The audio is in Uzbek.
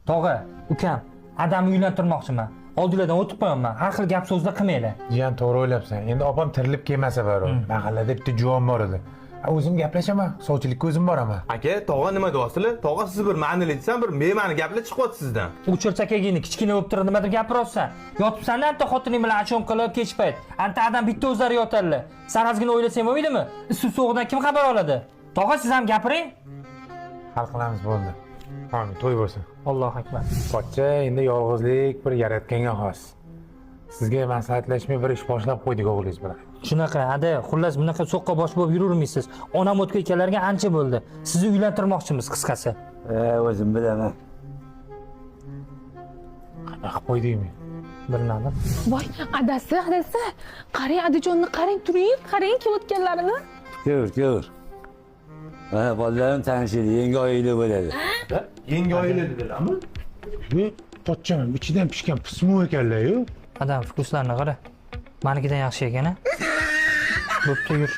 Tog'a, ukam, adamni uylantirmoqchiman. Oldinglardan o'tib qo'yaman. Har xil gap so'zlar qilmanglar. Jiyan, to'g'ri o'ylabsan. Endi opam tirilib kelmasa baribir. Mahallada bitta juvon bor edi. O'zim gaplashaman, sovchilikka o'zim boraman. Aka, tog'a, nima deyapsizlar? Tog'a, siz bir ma'nili desam, bir bema'ni gaplar chiqyapti sizdan. O'chirchakagini kichkina bo'lib turib nimadir gapiryapsan. Yotibsan anta xotining bilan achom qilib kech payt. Anta adam bitta o'zlari yotadilar. San ozgina o'ylasang bo'lmaydimi? Issiq sovuqdan kim xabar oladi? Tog'a, siz ham gapiring. Hal qilamiz, bo'ldi. Amin, to'y bo'lsin. Allohu akbar. Pochcha, endi yolg'izlik bir yaratganga xos. Sizga maslahatlashmay bir ish boshlab qo'ydik o'g'lingiz bilan. Shunaqa, hadi, xullas bunaqa so'qqa bosh bo'lib yuravermaysiz. Onam o'tga ekanlarga ancha bo'ldi. Sizni uylantirmoqchimiz qisqasi. O'zim bilaman. Qanaqa qilib qo'ydingmi? Bilmadim. Voy, adasi, adasi, qarang, adajonni qarang, turing, qarang kelayotganlarini. Ko'r, ko'r. Mana bolalarim tanishadi, yangi oila bo'ladi. Yangi oila dedilarmi? Bu pochcham ichidan pishgan pismo ekanlar-yu. Adam, вкус larini qara. Manikidan yaxshi ekan, a? Bo'pti, yur.